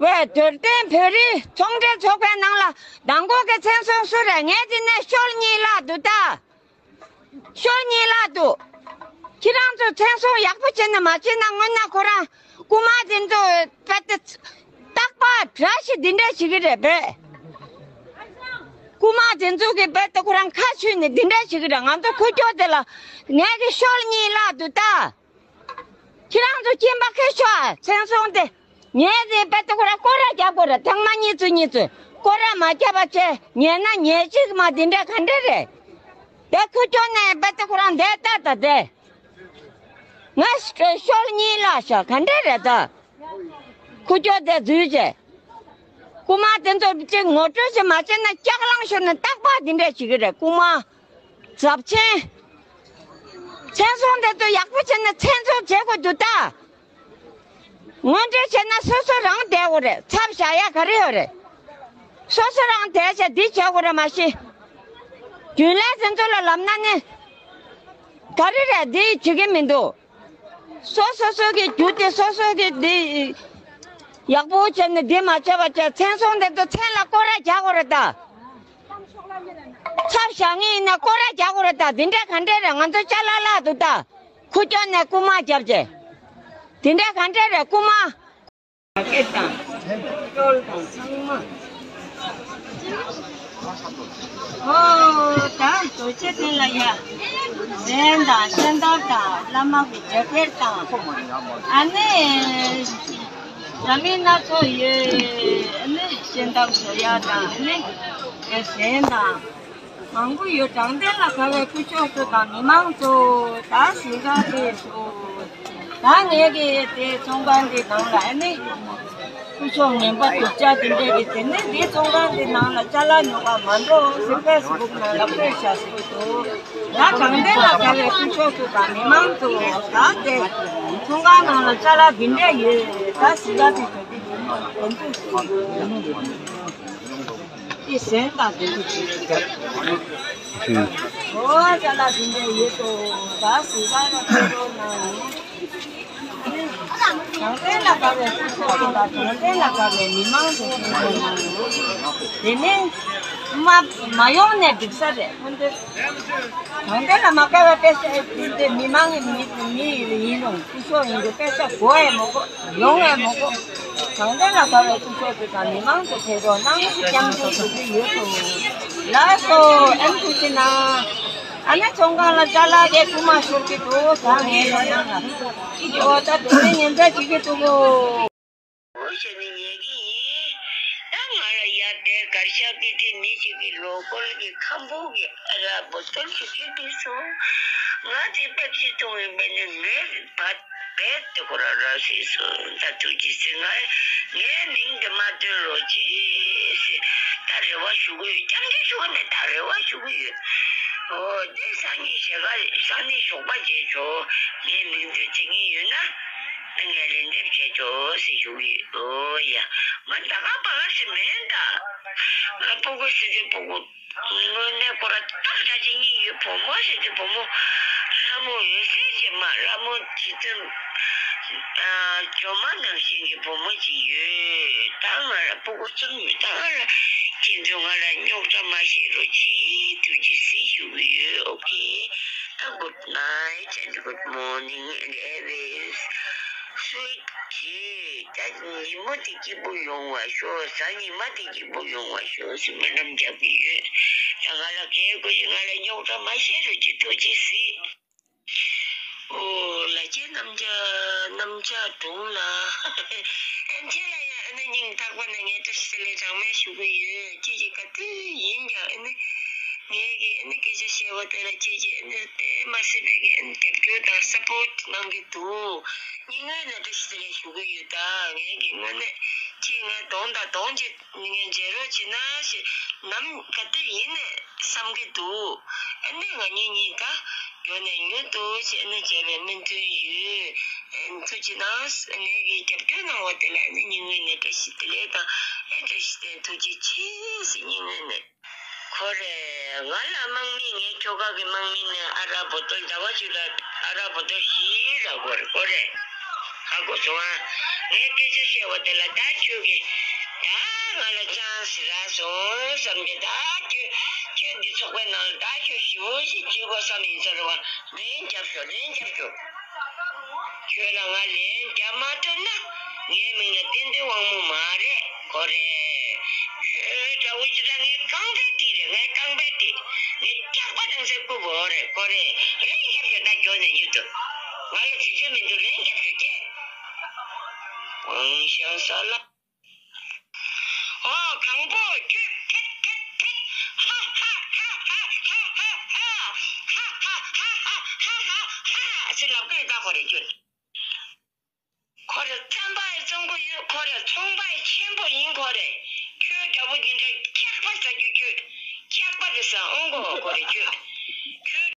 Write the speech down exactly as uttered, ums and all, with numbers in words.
བས་རྡོར་གདན་བོད་རིགས་ཚོང་འབྲེལ་ཚོགས་པའི་ནང་ལ་མདང་དགོང་གི་མཚན་སྲུང་སུ་རེད། ངས་དེ་ནས་ཤོལ་གཉིས་ལ་འདུག་ད། ཤོ་གཉིས་ལ་འདུག་ཁྱེད་རང་ཚོ་མཚན་སྲུང་ཡག་པོ་བྱས་ན་མ་བྱས་ན་སྔོན་ན་ཁོ་རང་རྐུ་མ་དེ་ཚོ་རྦད་དེ་རྟག་པར་བཀྲ་ཤིས་འདི་འདྲ་བྱེད་ཀྱི་རེད་པས། རྐུ་མ་དེ་ཚོ་གིས་རྦད་དེ་ཁོ་རང་ཁ་ཆུས་ནས་འདི་འདྲ་བྱེད་ཀྱི་རེད། ང་ཚོ་ཁུག་ཀྱོག་དེ་ལ་ངས་ཀྱི་ཤོ་གཉིས་ལ་འདུག་ད། ཁྱེད་རང་ཚོ་སྐྱིན་པ་ཁེ་ཤོག་ཨ། མཚན་སྲུང་དེ། ཉལ་ཟིན་པ་དེ་ཁོ་རང་སྐོར་ར་རྒྱག་དགོས་རེད། ཐེངས་མ་གཉིས་ཚུ་གཉིས་ཚུ་སྐོར་ར་མ་རྒྱག་པ་བྱས་ཉལ་ན་ཉལ་གཅིག་མ་དེ་འདྲ་ག་འདྲ་རེད། དེ་ཁུག་ཀྱོག་ནས་པ་དེ་ཁོ་རང་བསྡད་ལྟ་ད་དེ། ང་ཤོར་གཉིས་ལ་ཤོག་ག་འདྲ་རེད་ད། ཁུག་ཀྱོག་དེ་འཛུལ་བྱས། རྐུ་མ་དེ་ཚོ་གཅིག་ངོ་སྤྲོད་ཞིག་མ་བྱས་ན་ལྕགས་ལང་ཤོར་ནས་རྟག་པར་དེ་འདྲ་བྱེད་ཀྱི་རེད་རྐུ་མ། ཚབས་ཆེན། མཚན་སྲུང་དེ་ཚོ་ཡག་པོ་བྱས་ན་མཚན་སྲུང་བྱེད་དགོས་འདུག་ད། ངོ་འདྲེ་བྱས་ན་སོ་སོ་རང་བསྡད་དགོས་རེད། ཚབ་བཞག་ཡ་ག་རེ་ཡོད་རེད། སོ་སོ་རང་བསྡད་བྱས་འདི་བྱེད་དགོས་རེད་མ་གཞི། རྒྱུན་ལས་དེ་ཚོ་ལ་ལབ་ན་ནི། ག་རེ་རེད་འདི་བྱེད་ཀྱི་མི་འདུག་སོ་སོ་སོ་གི་རྒྱུ་དེ་སོ་སོ་གི་འདི། ཡག་པོ་བྱས་ནས་འདི་མ་བྱས་པ་བྱས་མཚན་སྲུང་དེ་ཚོ་མཚན་ལ་སྐོར་ར་རྒྱག་དགོས་རེད་ད། ཚབ་བཞག་ངེས་ཡིན་ན་སྐོར་ར་རྒྱག་དགོས་རེད་ད། འདི་འདྲ་ག་འདྲ་རེད། ང་ཚོ་ཅ་ལག་བརླག་འདུག་ད། ཁུག་ཀྱོག་ནས་རྐུ་མ་རྒྱབ་རྗེས། དེ་འདྲ་ག་འདྲ་རེད་རྐུ་མ། ཀེ་དང་། ཀྲོལ་དང་ཚང་མ། ཨོ་ད་རྡོ་རྗེ་གདན་ལ་ཡ། གཟན་དང་ཤ་འདབ་དང་བླ་མ་གི་འཇབ་བེར་དང་། ཨ་ནི། འདྲ་མིན་སྣ་ཚོགས་ཡོད། ཨ་ནི་ཤ་འདབ་བཟོ་ཡ་དང་ཨ་ནི། གཟན་དང་། མང་པོ་ཡོད། དྲང་བདེན་ལ་དགའ་བའི་སྐུ་ཞབས་ཚོ་དང་མི་མང་ཚོ་ད་གཟིགས་ག་དེ་ཚོ་ད་ངས་ཀྱི་དེ་ཚོང་ཁང་གི་ནང་ལ་ཨ་ནི་སྐུ་ཞབས་ངན་པ་སྡུག་ཅག་དེ་འདྲས་ཀྱི་དེ་ནི་འདི་ཚོང་ཁང་གི་ནང་ལ་ཅ་ལག་ཉོ་ག་མ་འགྲོ་ཟེར་ཕེ་སི་བུག་ནང་ལ་བཀོད་བཞག་ཟེར་གྱི་འདུག་ད་དྲང་བདེན་ལ་དགའ་བའི་སྐུ་ཞབས་ཚོ་དང་མི་མང་ཚོ་ད་དེ་ཚོང་ཁང་ནང་ལ་ཅ་ལག་འདི་འདྲས་ཡོད། ད་གཟིགས་ག་དེ་ཚོ་དེ་ཚོ་དེ་ཚོ། དེ་གཟན་དང་དེ་ཚོ་ཅིག་ཅིག་ཨོ་ཅ་ལག་དེ་འདྲ་ཡོད་དོ། ད་གཟིགས་ག་ལ་ཕེབས་རོགས་གནང་། དྲང་བདེན་ལ་དགའ་བའི་སྐུ་ཞབས་དང་དྲང་བདེན་ལ་དགའ་བའི་མི་མང་དུ་ཕེབས་རོགས་གནང་། དེ་ནས་མ་མ་ཡོང་ནས་འགྲིག་ས་རེད། ཧོན་ཏེ། དྲང་བདེན་ལ་མ་དགའ་བ་དཔེ་ཆ་ཨེ་ཕུལ་ཏེ་མི་མང་གི་མི་མི་ཡིན་རུང་སྐུ་ཞབས་ཡིན་དུས་དཔེ་ཆ་གོ་ཡས་མ་གོ་ཡོང་ཡས་མ་གོ་དྲང་བདེན་ལ་དགའ་བའི་སྐུ་ཞབས་ཚོ་དང་མི་མང་ཚོ་ཕེབས་རོགས་གནང་སྐྱབས་མགོན་ཞུ་གི་ཡོད་དོ། ལགས་སོ་ཨེམ་ཐུགས་རྗེ་གནང་། ཨ་ནེ་ཚོང་ཁང་ལ་ཅ་ལག་གས་ཁུག་མ་ཤོར་གི་འདུག་ད་ངའི་ལོ་ན་ལ་ཅི་ཡོད་ད་དེ་ནས་ཉན་ཚ་བྱེད་ཀྱི་འདུག་གོ། འོ་ཞེས་ནི་ཉན་གྱི་ཡིན། ད་ང་ལ་ཡར་དེར་གར་ཤག་དེ་དེ་མི་ཞིག་གིས་ལོ་སྐོར་གྱི་ཁམ་བུ་གི་ཨ་ར་བོ་ཏོལ་ཞིག་ཁྱེར་ཏེ་སོང་། ང་དེ་པེབ་སི་འཐུང་བའི་མི་ནི་ངའི་བ་བས་དེ་ཁོ་ར་ར་ཟེར་སོང་། ད་ཐུགས་རྗེ་ཆེ། ང་ངའི་མིང་དེ་མ་བཏོན་རོགས་གྱིས་ཟེར་ད་རེ་བ་ཞུ་གི་ཡོད། སྐྱབས་འཇུག་ཞུ་གི་མེད། ད་རེ་བ་ཞུ་གི་ཡོད། འོ་དེ་སང་ཉིན་ཞལ་ཁ་སང་ཉིན་ཞོགས་པ་བྱས་ཆོག་ངའི་མིང་བཏོན་བྱེད་ཀྱི་ཡོད་ན། ངས་ལན་འདེབས་བྱས་ཆོག་ཟེར་ཞུ་གི་ཡོད། ཨོ་ཡ། ང་ད་ག་པ་ག་ཞིག་མིན་ད། ང་སྤུ་གུ་ཟེར་དུས་སྤུ་གུ། དངོས་གནས་ཁོ་ར་ཏག་ཏག་ཅིག་གཉིས་ཡོད། བུ་མོ་ཟེར་དུས་བུ་མོ། ལྷ་མོ་འོད་ཟེར་ཅིག་མ་ལྷ་མོ་བྱི་ཙམ། ཇོ་མ་ནང་བཞིན་གྱི་བུ་མོ་ཅིག་ཡོད། ད་ང་ར་སྤུ་གུ་ཙམ་ཡོད། ད་ང་ར་ཁྱེད་ཚོས་ང་ལ་རྙོག་དྲ་མ་བཤད་རོགས་གྱིས། ཐུགས་རྗེ་ཆེ་ཞུ་གི་ཡོད། ཨོ་ཁེ། ད་good night and good morning and always sweet dreams. ད་ཉིན་མོ་དེ་སྐྱིད་པོ་ཡོང་བ་ཤོག་གཟའ་ཉི་མ་དེ་སྐྱིད་པོ་ཡོང་བ་ཤོག་ཟེར་སྨོན་ལམ་རྒྱག་གི་ཡོད། ད་ང་ལ་གལ་དགོས་ཤིག་ང་ལ་རྙོག་དྲ་མ་བཤད་རོགས་གྱིས། ཐུགས་རྗེ་ཆེ། ཨོ་ལ་རྒྱལ་རྣམ་རྒྱལ་རྣམ་རྒྱལ་སྒྲུང་ལ། ཨེ་ཁྱེད་ལ་ཡང་ཨ་ནི་སྙིང་ཐག་པ་ནས་ངས་བཀྲ་ཤིས་བདེ་ལེགས་གྲངས་མེད་ཞུ་གི་ཡོད། ཁྱེད་ཀྱིས་ག་དུས་ཡིན་ཀྱང་ཨ་ནི་ངས་ཀྱི་ཨ་ནི་སྐད་ཆ་བཤད་པ་དེ་ལ་ཁྱེད་ཀྱིས་ཨ་ནི་དཔེ་མ་སྲིད་པའི་གི་ཨ་ནི་རྒྱབ་སྐྱོར་དང་སཔོར་ཊི་གནང་གི་འདུག་སྙིང་དབུས་ནས་བཀྲ་ཤིས་བདེ་ལེགས་ཞུ་གི་ཡོད། ད་ངས་ཀྱི་དངོས་གནས་ཁྱེད་ངས་གདོང་དང་གདོང་གཅིག་ངས་མཇལ་རོགས་བྱེད་ན་ཞེས་ནམ་ག་དུས་ཡིན་ནས་བསམ་གྱི་འདུག་ཨ་ནི་ང་གཉིས་གཉིས་ཀ་མགྱོགས་ནས་མྱུར་དུ་ཞེས་ཨ་ནི་མཇལ་བའི་སྨོན་འདུན་ཡོད། ཨ་ནི་ཐུགས་རྗེ་གནང་། ཨ་ནི་གི་རྒྱབ་སྐྱོར་གནང་བ་དེ་ལ་ཨ་ནི་སྙིང་དབུས་ནས་བཀྲ་ཤིས་བདེ་ལེགས་དང་ཨ་བཀྲ་ཤིས་བདེ་ལེགས། ཐུགས་རྗེ་ཆེ་ཟེར་སྙིང་དབུས་ནས། ཁོ་རེ། ང་ལ་དམག་མི་ངའི་ཁྱོ་ག་གི་དམག་མི་ནས་ཨ་ར་བོ་ཏོལ་ཟླ་བ་གཅིག་ལ་ཨ་ར་བོ་ཏོལ་བཞི་ར་གོ་རེ་གོ་རེ། ཧ་གོ་སོང་ཨ། ངས་སྐད་ཆ་བཤད་པ་དེ་ལ་ད་ཁྱོད་ཀྱིས་ད་ང་ལ་ཅང་ཟེར་ར་སོང་བསམ་གྱི། ད་ཁྱོད་ཁྱོད་འདི་ཚོགས་པའི་ནང་ལ་ད་ཁྱོད་ཞི་བོ་ཞིག་བྱེད་དགོས་བསམ་ཡིན་ས་རེད་བ། ལན་རྒྱབ་ཤོག་ལན་རྒྱབ་ཤོག་ཁྱོད་ལ་ང་ལན་རྒྱབ་མ་ཐུབ་ན་ངའི་མིང་ལ་བསྟན་འཛིན་དབང་མོ་མ་རེད། གོ་རེད། ཁྱོད་འདྲ་བོ་ཅིག་ལ་ངའི་རྐང་པའི་དཀྲིས་རེད། ངའི་རྐང་པའི་དཀྲིས། ངའི་སྐྱག་པ་དང་སེར་པོ་བོ་རེད། གོ་རེད། ལན་རྒྱབ་ཤོག་ད་མགྱོགས་ནས་མྱུར་དུ། ང་ལ་བྱེད་རྒྱུ་མི་འདུག་ལན་རྒྱབ་ཤོག་ཀྱེ། ཝང་ཞང་ས་ལ། ཨོ་གང་པོ་ཁྱོད་ཁེད་ཁེད་ཁེད། ཧ་ཧ་ཧ་ཧ་ཧ་ཧ་ཧ་ཧ་ཧ་ཧ་ཧ་ཧ་ཧ་ཟེར་ལབ་ཀྱི་ཡོད་ད། ཁོ་རེ་ཁྱོད། ཁོ་རེ་རྩམ་པ་ཡི་བཙོང་གི་ཡོད། ཁོ་རེ་ཚོང་པ་ཡི་ཆེན་པོ་ཡིན། ཁོ་རེ་ཁྱོད་འདྲ་བོ་འདི་འདྲ་སྐྱག་པ་ཟ་རྒྱུ་ཁྱོད། སྐྱག་པ་རེད་ཟ་འོང་གོ་ཁོ་རེ་ཁྱོད། ཁྱོད།